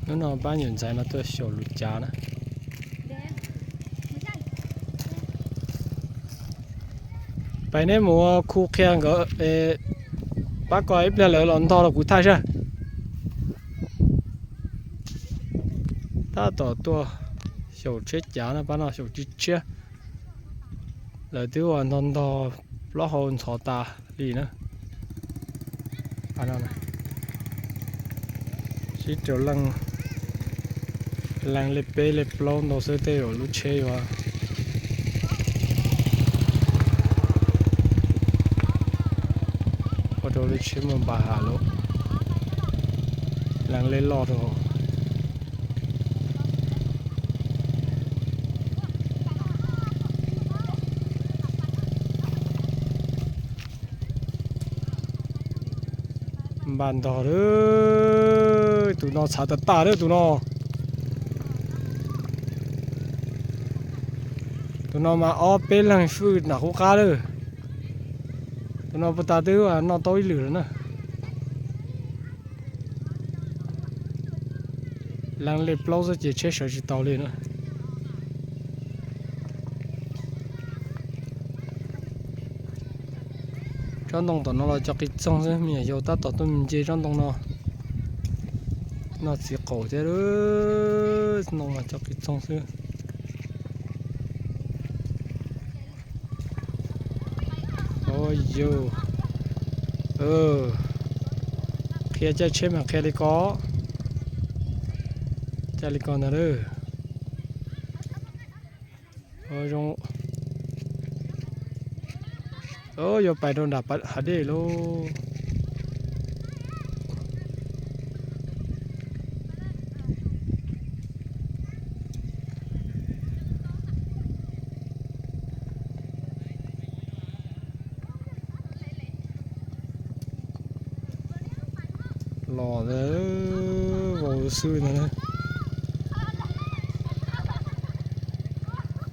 Hnub no pab nyuam ntxhais no tuaj xyaum lub cav na. Peb neb mus khu qhia nkawd, pab kom ib pliag lawv los ntog los kuv thaij saib. Tab tom tuaj xyaum tsheb cav no, pab no xyaum tsheb tshiab. Lawv twb ua ntog ntog plaub hau ntxhov tas li na. Sib raws leej, leej lej peb lej plaub ntau xwb tej zaum lub tsheb yuav ua rau lub tsheb muaj npa has lawm. Leej lej loj rau. Npaj ntog lawm, tus no txhav tas tas lawm tus no. Tus no mas ob peb leeg fwj nram qub qab lawm. Tus no puag ta twb noj tau ib lwm lawm na. Leej lej plaub xwb ces tsheb sawv tsis tau li na. Tsob ntoo tom no los cov qis txoog xwb, me nyuam yaus tab tom tuaj mus nce tsob ntoo no. Noj txiv qaum thiab, ntoo los cov qis txoog xwb. Yus, qhia caij tsheb mas qhia li ko, caij li ko ntag. Zoo, yuav pais rau nram hav dej lauj. Los vau xwb ntag.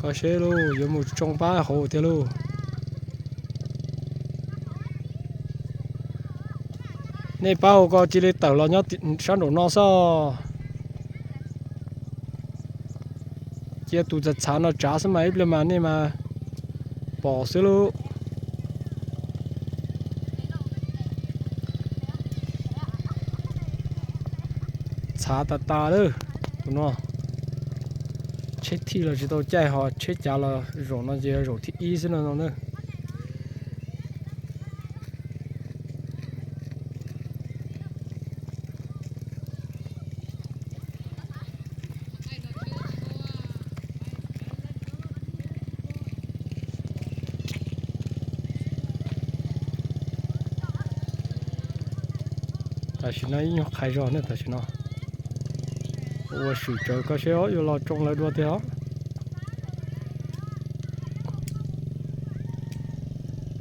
Koj seb lauj, yuav mus tsoo pab hauv tiag lauj. Nej pab hauv ko cia li tawm los nyob sab nraum no xwb. Cia tus txhav txhav no tsav xwb mas ib pliag mas nej mas pom xwb lauj. Txhav tas tas lawm tus no. Tsheb thij los tsis tau caij, ho tsheb cav los zaum no ces zaum thib ib xwb no no na. Tam sim no ib nyuag qhais zog ne, tam sim no ua swm tsawv, koj seb yuav los tsoo lawv dua tiag os.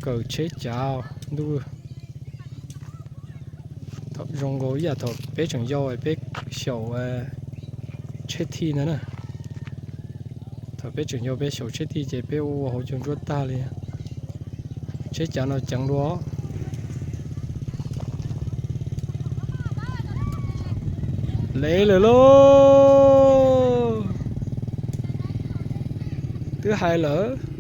Kawm tsheb cav ntuj. Thaum zoo nkaus ib yam thaum peb tseem yau peb xyaum tsheb thij ntag na. Thaum peb tseem yau peb xyaum tsheb thij ces peb ua hauv caug ntsuab tag li. Tsheb cav no ceev dua. Lev lawm lauj. Twb hais lawm.